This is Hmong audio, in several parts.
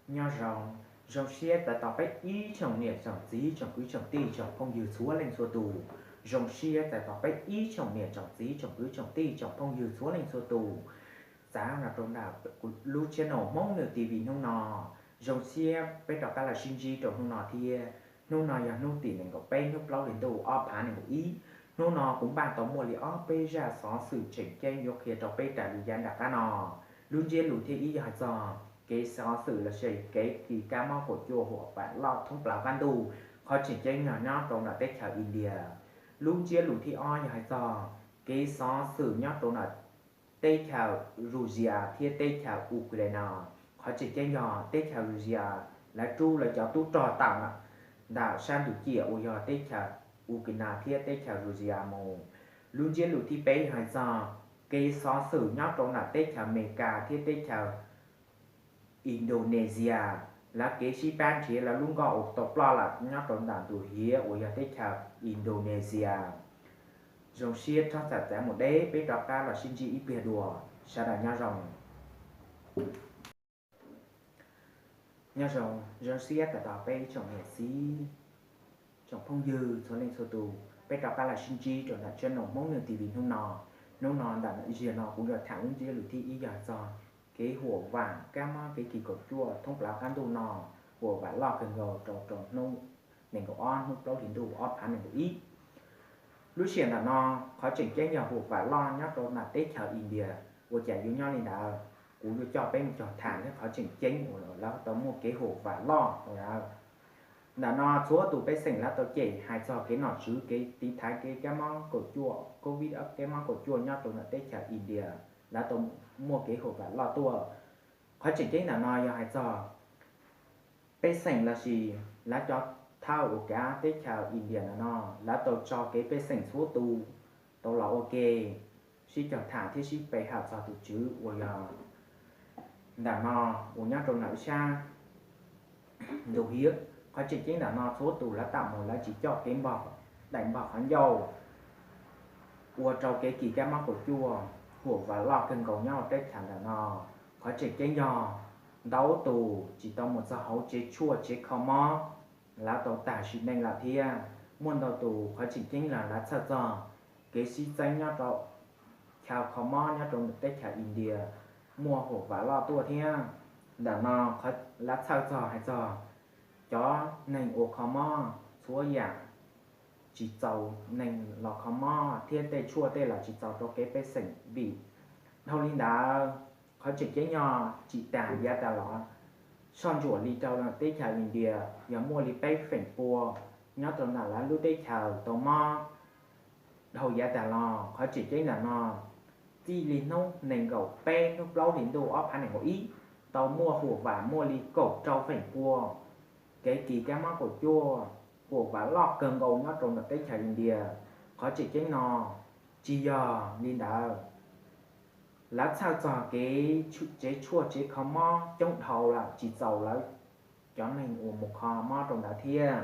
Nyob zoo, zoo siab txais tos peb ib tsoom niam tsoom txiv tsoom kwv tsoom tij tsoom phooj ywg txhua leej txhua tus. Zoo siab txais tos peb ib tsoom niam tsoom txiv tsoom kwv tsoom tij tsoom phooj ywg txhua leej txhua tus. Txav los rau ntawm lub channel Hmoob News T V hnub no, zoo siab peb rov qab los sib ntsib rau hnub no thiab. Hnub no yog hnub tim nees nkaum peb hnub plaub hli ntuj ob phav nees nkaum ib. Hnub no kuv npaj tau muaj li ob peb zaj xov xwm tseem ceeb yuav qhia rau peb raws li yav nram qab no. Lub ntsiab lus thib ib yog hais txog kev xov xwm los sis kev kis kab mob kaum cuaj huam vam loj thoob plaws qab ntuj, qhov tseem ceeb yog nyob rau ntawm teb chaws India. Lub ntsiab lus thib ob yog hais txog kev xov xwm nyob rau ntawm teb chaws Russia thiab teb chaws Ukraine. Qhov tseem ceeb yog teb chaws Russia lawv rub lawv cov tub rog tawm ntawm sab ntuj ciam uas yog teb chaws Ukraine thiab teb chaws Russia mus. Lub ntsiab lus thib peb yog hais txog kev xov xwm nyob rau ntawm teb chaws Amelikas thiab teb chaws Indonesia, lawv kev sib pab nrhiav lawv lub nkoj uas tau ploj lawm nyob rau ntawm ntu hiav uas yog teb chaws Indonesia. Zoo siab txhob txawm txav mus deb, peb rov qab los sib ntsib ib pliag dua. Sawv daws nyob zoo. Nyob zoo, zoo siab txais tos peb tsoom niam txiv tsoom phooj ywg txhua leej txhua tus, peb rov qab los sib ntsib rau ntawm channel Hmoob News T V hnub no. Hnub no ntawm ziag no kuv yuav tham lub ntsiab lus thib ib yog txog kev huam vam kab mob kev kis kaum cuaj thoob plaws qab ntuj no, huam vam loj kawg nkaus rau rau hnub nees nkaum ob hnub plaub hli ntuj ob phav nees nkaum ib. Lub sij hawm ntawm no, qhov tseem ceeb yog huam vam loj nyob rau ntawm teb chaws India. Ua cas yuav nyob li ntawd? Kuv yuav coj peb mus cog tham thiab qhov tseem ceeb uas lawv tau muaj kev huam vam loj ntawd. Ntawm no txhua tus pej xeem lawv tau cem hais txog kev nom tswv kev tiv thaiv kev kab mob kaum cuaj, covid, kab mob kaum cuaj nyob rau ntawm teb chaws India, lawv tau muaj kev huam vam loj tuaj. Qhov tseem ceeb ntawm no yog hais txog pej xeem los sis lawv cov thawj uas kav teb chaws India ntawm no, lawv tau tso kev pej xeem txhua tus tau los ua ke, sib cog tham thiab sib pe hawm txog tus tswv uas yog ntawm no uas nyob rau ntawm sab ntu hiav. Qhov tseem ceeb ntawm no txhua tus lawv tam mus lawv tsis coj kev npog, daim npog qhov ncauj, ua rau kev kis kab mob kaum cuaj huam vam loj kawg nkaus nyob rau teb chaws ntawm no. Qhov tseem ceeb yog ntau tus tsis tau mus txog hauv tsev tshuaj tsev kho mob, lawv tau tag sim neej lawm thiab. Muaj ntau tus qhov tseem ceeb los lawv txhawj txog kev sib txeeb nyob rau chaw kho mob nyob rau teb chaws India muaj huam vam loj tuaj thiab. Ntawm no lawv txhawj txog hais txog cov neeg ua kho mob txhua yam tsis txaus neeg los kho mob thiab tej tshuaj tej los tsis txaus rau kev pej xeem vim dhau li ntawd. Qhov tseem ceeb yog tsis tas yav tas los, soj ntsuam li rau teb chaws India yog muaj li peb feem pua nyob rau ntawm lawv lub teb chaws tau mob dhau yav tas los. Qhov tseem ceeb ntawm no, txij li hnub nees nkaum peb hnub plaub hli ntuj ob phav nees nkaum ib, tau muaj huam vam muaj li kaum rau feem pua kev kis kab mob kaum cuaj, huam vam loj kawg nkaus nyob rau ntawm teb chaws India. Qhov tseem ceeb no tsis yog li ntawd, lawv txhawj txog kev tsev tshuaj tsev kho mob coob dhau lawm tsis txaus lawv cov neeg uas mus kho mob rau ntawd thiab.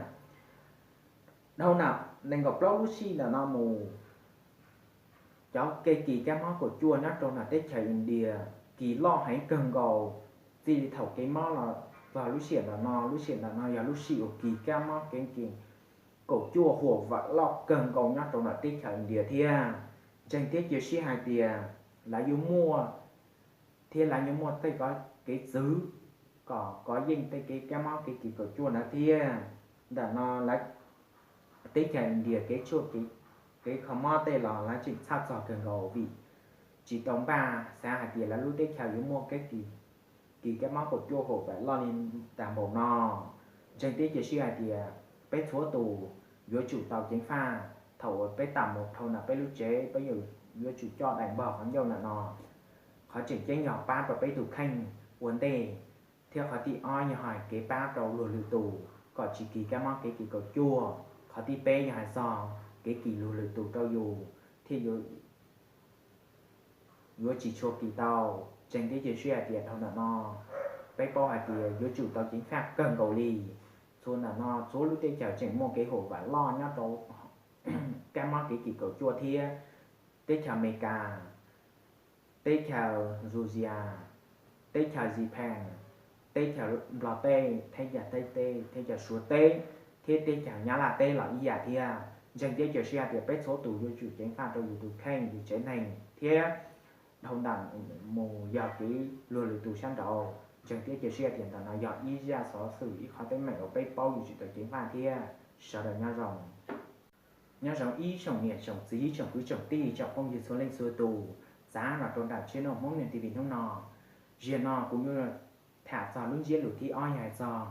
Dhau ntawm nees nkaum plaub lub sij ntawm no mus, cov kev kis kab mob kaum cuaj nyob rau ntawm teb chaws India kis loj heev kawg nkaus. Txij li thaum kev mob los txog lub sij hawm ntawm no, lub sij hawm ntawm no yog lub sij uas kis kab mob kev kis kaum cuaj huam vam loj kawg nkaus nyob rau ntawm teb chaws India thiab. Ntseeg thiab cia siab hais tias lawv yuav muaj thiab lawv yuav muaj tej kev txwv kom kov yeej tej kev kab mob kev kis kaum cuaj ntawd thiab. Ntawm no lawv teb chaws India kev tshuaj kev kho mob tej los lawv tseem txhawj txog kawg nkaus vim tsis tau npaj xav hais tias lawv lub teb chaws yuav muaj kev kis kab mob kaum cuaj huam vam loj li tag npaum no. Ntseeg thiab cia siab hais tias peb txhua tus yuav tsum tau ceev faj. Thaum uas peb tam mus dhau ntawm peb lub tsev, peb yuav tsum coj daim npog qhov ncauj ntawm no. Qhov tseem ceeb yog pab rau peb tus kheej ua ntej, thiab qhov thib ob yog hais kev pab rau luag lwm tus kom tsis kis kab mob kev kis kaum cuaj. Qhov thib peb yog hais txog kev kis luag lwm tus rau yus thiaj yuav yuav tsis tshua kis tau. Ntseeg thiab cia siab hais tias dhau ntawm no peb paub hais tias yuav tsum tau ceev faj kawg nkaus li. Txhua ntawm no txhua lub teb chaws tseem muaj kev huam vam loj nyob rau kab mob kev kis kaum cuaj thiab. Teb chaws Amelikas, teb chaws Russia, teb chaws Japan, teb chaws Nplog teb, teb chaws Thaib teb, teb chaws Suav teb, thiab teb chaws Nyab Laj teb los ib yam thiab. Ntseeg thiab cia siab hais tias peb txhua tus yuav tsum ceev faj rau yus tus kheej, yus tsev neeg thiab dhau ntawm mus yog kev luag lwm tus sab nraud. Ntseeg thiab cia siab tias ntawm no yog ib zaj xov xwm, ib qhov teeb meem uas peb paub yuav tsum tau ceev faj thiab. Sawv daws nyob zoo. Nyob zoo ib tsoom niam tsoom txiv, tsoom kwv tsoom tij, tsoom phooj ywg txhua leej txhua tus txav los rau nram channel Hmoob News T V hnub no. Ziag no kuv yuav tham txog lub ntsiab lus thib ob, yog hais txog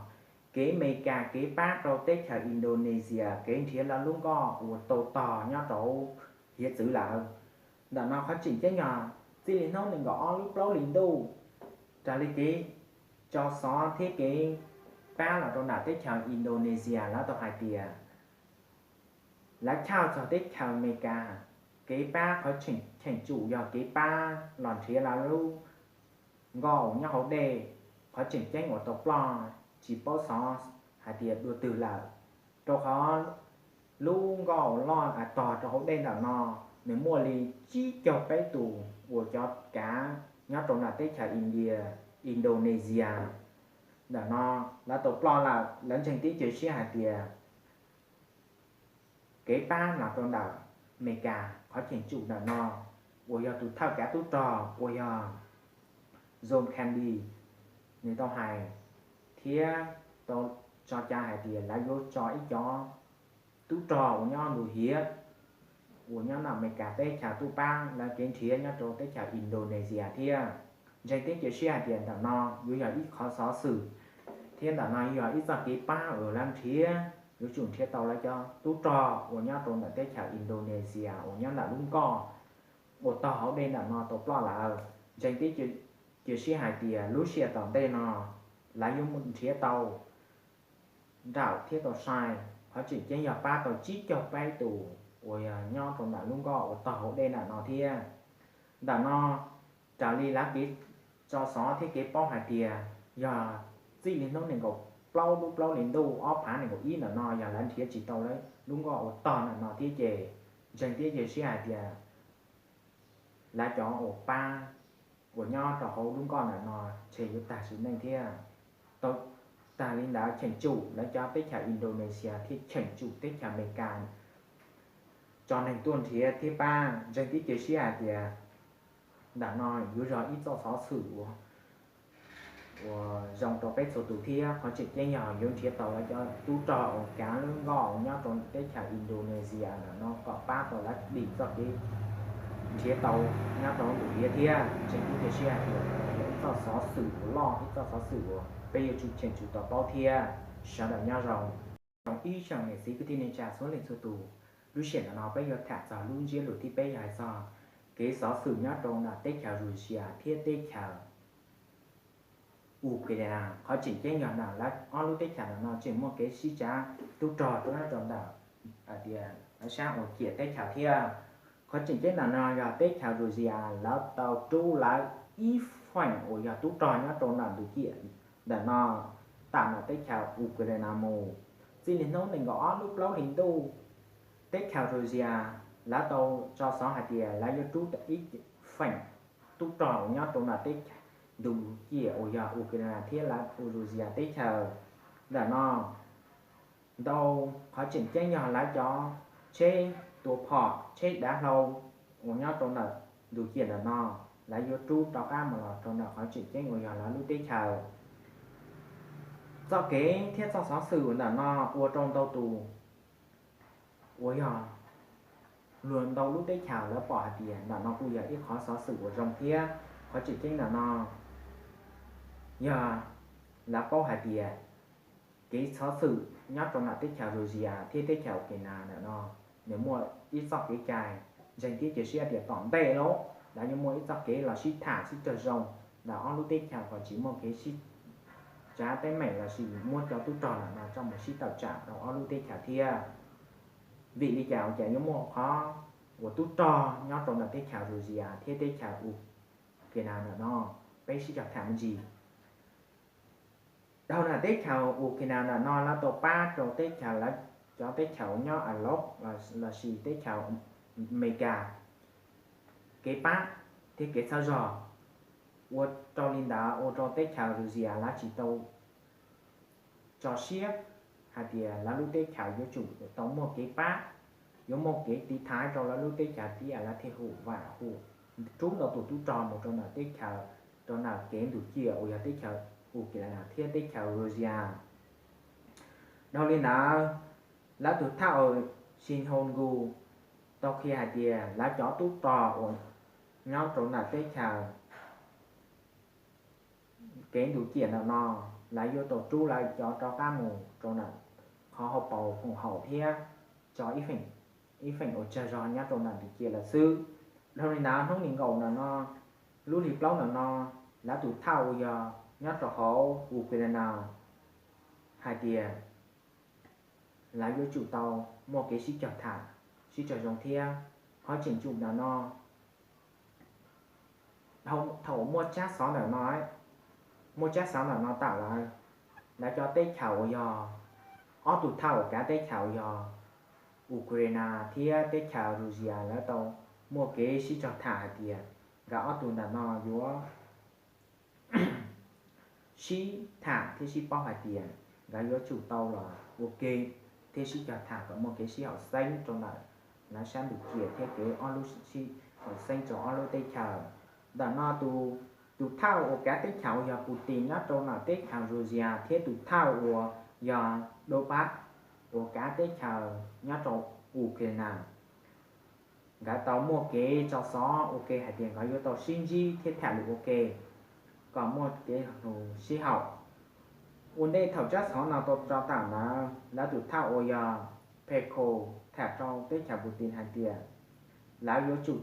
kev Amelikas kev pab rau teb chaws Indonesia kev nrhiav lawv lub nkoj uas tau tog nyob rau hiav txwv lawm. Ntawm no qhov tseem ceeb yog txij li hnub nees nkaum ob lub plaub hlis ntuj, raws li kev tso xov thiab kev pab los rau nram teb chaws Indonesia, lawv tau hais tias lawv challenge txog teb chaws Amelikas kev pab, qhov cheem tsum yog kev pab los nrhiav lawv lub nkoj uas nyob hauv dej. Qhov tseem ceeb uas tau ploj tsis paub xov hais tias dua twg lawm, rau qhov lub nkoj uas loj tog rau hauv dej ntawm no nws muaj li tsib caug peb tus uas cov kav nyob rau nram teb chaws India, Indonesia ntawm no lawv tau ploj lawm. Lawv ntseeg thiab cia siab hais tias kev pab los rau ntawm Amelikas, qhov cheem tsum ntawm no uas yog tus thawj kav tub rog uas yog John Kirby nws tau hais thiab tau tso cai hais tias lawv yuav tso ib cov tub rog uas nyob ntug hiav uas nyob nram Amelikas teb chaws tuaj pab lawv kev nrhiav nyob rau teb chaws Indonesia thiab. Ntseeg thiab cia siab hais tias ntawm no yuav yog ib qhov xov xwm thiab ntawm no yuav yog ib txoj kev pab uas lawv nrhiav, yuav tsum nrhiav tau lawv cov tub rog uas nyob rau ntawm teb chaws Indonesia uas nyob ntawm lub nkoj uas tog hauv dej ntawm no tau ploj lawm. Ntseeg thiab cia siab hais tias lub sij hawm tom ntej no lawv yuav nrhiav tau nrawm thiab tau sai. Qhov tseem ceeb yog pab tau tsib caug peb tus uas yog nyob rau ntawm lub nkoj uas tog hauv dej ntawm no thiab. Ntawm no raws li lawv kev tso xov thiab kev paub hais tias yog txij li hnub nees nkaum plaub lub plaub hlis ntuj ob phav nees nkaum ib ntawm no yog lawv nrhiav tsis tau lub nkoj uas tog ntawm no thiab ces ntseeg thiab cia siab hais tias lawv cov uas pab uas nyob rau hauv lub nkoj ntawm no ntshe yuav tag sim neej thiab. Tau tag li ntawd cheem tsum lawv cov teb chaws Indonesia thiab cheem tsum teb chaws Amelikas tso neeg tuaj nrhiav thiab pab. Ntseeg thiab cia siab hais tias ntawm no yuav yog ib txoj xov xwm uas zoo rau peb txhua tus thiab qhov tseem ceeb yog yuav nrhiav tau lawv cov tub rog uas kav lub nkoj uas nyob rau teb chaws Indonesia ntawm no kom pab tau lawv dim txoj kev nrhiav tau nyob rau ntug hiav thiab. Ntseeg thiab cia siab hais tias yog ib txoj xov xwm uas loj, ib txoj xov xwm uas peb yuav tsum cheem tsum tau paub thiab. Sawv daws nyob zoo. Zoo ib tsoom niam txiv kwv tij neej tsa txhua leej txhua tus, lub sij hawm no peb yuav tham txog lub ntsiab lus thib peb, yog hais txog kev xov xwm nyob rau ntawm teb chaws Russia thiab teb chaws Ukraine. Qhov tseem ceeb yog ntawm lawv ob lub teb chaws ntawm no tseem muaj kev sib tsav tub rog rau ntawm hais tias lawv sab uas ciam teb chaws thiab. Qhov tseem ceeb ntawm no yog teb chaws Russia lawv tau rub lawv ib feem uas yog tub rog nyob rau ntawm ntug ciam ntawm no tawm ntawm teb chaws Ukraine mus. Txij li hnub nees nkaum ob lub plaub hlis ntuj, teb chaws Russia lawv tau tso xov hais tias lawv yuav rub ib feem tub rog uas nyob rau ntawm teb chaws ntug ciam uas yog Ukraine thiab lawv Russia teb chaws ntawm no ntau. Qhov tseem ceeb yog lawv cov tsheb tua phom, tsheb dav hlau uas nyob rau ntawm ntug ciam ntawm no, lawv yuav rub rov qab mus los rau ntawm qhov tseem ceeb uas yog lawv lub teb chaws. Txoj kev thiab txoj xov xwm ntawm no ua rau ntau tus uas yog luag ntau lub teb chaws lawv pom hais tias ntawm no kuj yog ib qhov xov xwm uas zoo thiab. Qhov tseem ceeb ntawm no yog lawv paub hais tias kev xov xwm nyob rau ntawm teb chaws Russia thiab teb chaws Ukraine ntawm no nws muaj ib txoj kev cai. Ntseeg thiab cia siab tias tom ntej los lawv yuav muaj ib txoj kev los sib tham sib raug zoo ntawm ob lub teb chaws kom tsis muaj kev sib tsav teeb meem lossis muab cov tub rog ntawm no coj mus sib tawm tsam rau ob lub teb chaws thiab. Vim li cas ua cas yuav muaj qhov uas tub rog nyob rau ntawm teb chaws Russia thiab teb chaws Ukraine ntawm no? Peb sib cog tham me ntsis. Dhau ntawm teb chaws Ukraine ntawm no lawv tau pab rau teb chaws lawv cov teb chaws uas nyob Europe lossis teb chaws Amelikas kev pab thiab kev txhawb zog. Ua rau li ntawd ua rau teb chaws Russia lawv tsis tau tso siab hais tias lawv lub teb chaws yuav tsum tau muaj kev pab, yuav muaj kev tiv thaiv rau lawv lub teb chaws thiab lawv thiaj hu vam hu rub ntau tus tub rog mus rau ntawm teb chaws, rau ntawm kev ntuj ciam uas yog teb chaws Ukraine thiab teb chaws Russia. Dhau li ntawd, lawv tus thawj Shinhongu tau qhia hais tias lawv cov tub rog uas nyob rau ntawm teb chaws kev ntuj ciam ntawm no, lawv yuav tau rub lawv cov rov qab mus rau ntawm qhov hauv paus koom haum thiab tso ib feem uas tsawg zog nyob rau ntawm ntuj ciam lawm xwb. Dhau li ntawd hnub nees nkaum ntawm no, lub hli plaub ntawm no, lawv tus thawj uas yog nyob rau hauv Ukraine hais tias lawv yuav tsum tau muaj kev sib cog tham, sib cog zoo thiab qhov tseem tsum ntawm no, thaum muaj tsab xov ntawm no, muaj tsab xov ntawm no tawm lawm, lawv cov teb chaws uas yog ob tug thawj uas kav teb chaws uas yog Ukraine thiab teb chaws Russia lawv tau muaj kev sib cog tham hais tias nkawd ob tug ntawm no yuav sib tham thiab sib paub hais tias nkawd yuav tsum tau los ua ke thiab sib cog tham kom muaj kev sib haum xeeb rau ntawm lawv sab ntuj ciam thiab kev ob lub sib haum xeeb rau ob lub teb chaws. Ntawm no tus thawj uas kav teb chaws uas yog Putin nyob rau ntawm teb chaws Russia thiab tus thawj uas yog Donbas uas kav teb chaws nyob rau Ukraine, nkawd tau muaj kev tso xov ua ke hais tias nkawd yuav tau sib ntsib thiab tham lus ua ke kom muaj kev lus sib haum. Ua ntej thaum tsab xov no tau tso tawm ntawd, lawv tus thawj uas yog Peskov tham rau teb chaws Putin hais tias lawv yuav tsum,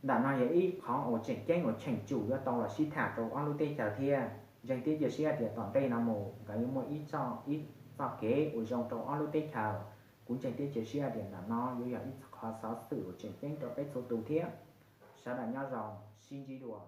ntawm no yog ib qhov uas tseem ceeb uas cheem tsum yuav tau los sib tham rau ob lub teb chaws thiab ntseeg thiab cia siab tias tom ntej no mus nkawd yuav muaj ib txoj, ib txoj kev uas zoo rau ob lub teb chaws. Kuv ntseeg thiab cia siab tias ntawm no yuav yog ib qhov xov xwm uas tseem ceeb rau peb txhua tus thiab. Sawv daws nyob zoo, sib ntsib dua.